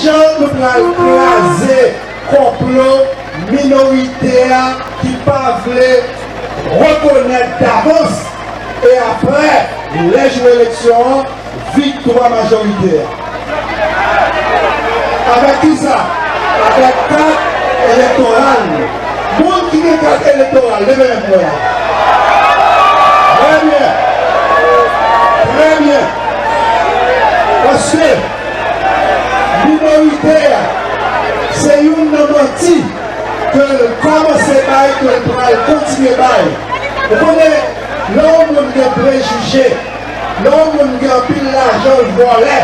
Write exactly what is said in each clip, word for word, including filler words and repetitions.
Jan nou pral kraze konplo minorite a ki pa vle rekonèt davans e apre, lè jou eleksyon an, viktwa majorite a. Avèk kisa? Avèk kat elektoral. Moun ki gen kat elektoral, leve men nou wè. Trè byen. Trè byen. Paske minorite a, se youn nan manti ke l kòmanse bay, ke l pral kontinye bay. Ou konnen, lè yon moun gen prejije, lè yon moun gen anpil lajan, l vòlè,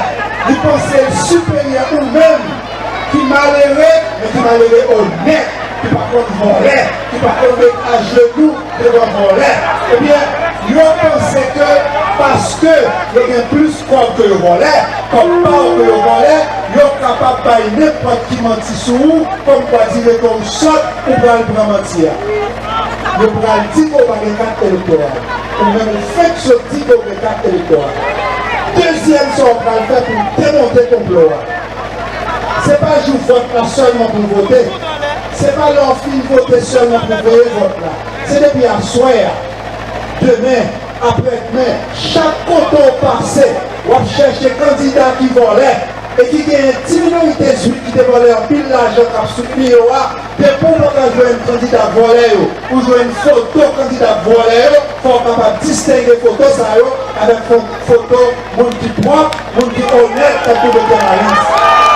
li panse l siperyè ou menm ki malere, men ki malere onèt, ki pa konn vòlè, ki pa konn met ajenou devan vòlè. Ebyen, yo panse ke paske yo gen plis kòb ke yo vòlè, kòb pa yo ke yo vòlè, yo kapab bay nenpòt ki manti sou ou, kòmkwa di rete w sòt, ou pral pran manti a. Yo pral di ke w pa gen kat elektoral. Ou menm ou fenk sot di ke w gen kat elektoral. Dezyèm sa w pral fè pou demonte konplo a, se pa jou vòt la sèlman pou w vote. Se pa lè w fin vote sèlman pou w veye vòt la. Se depi aswè a, demen, aprèdmen, chak kote w pase, w ap chèche kandida ki vòlè e ki genyen ti minorite zwit ki te vòlè anpil lajan k ap soutni yo a. Depi w pa ka jwenn kandida vòlè yo, ou jwenn foto kandida vòlè yo, fò w kapab distenge foto sa yo avèk fo-, foto moun ki pwòp, moun ki onèt, tankou Doktè Malis.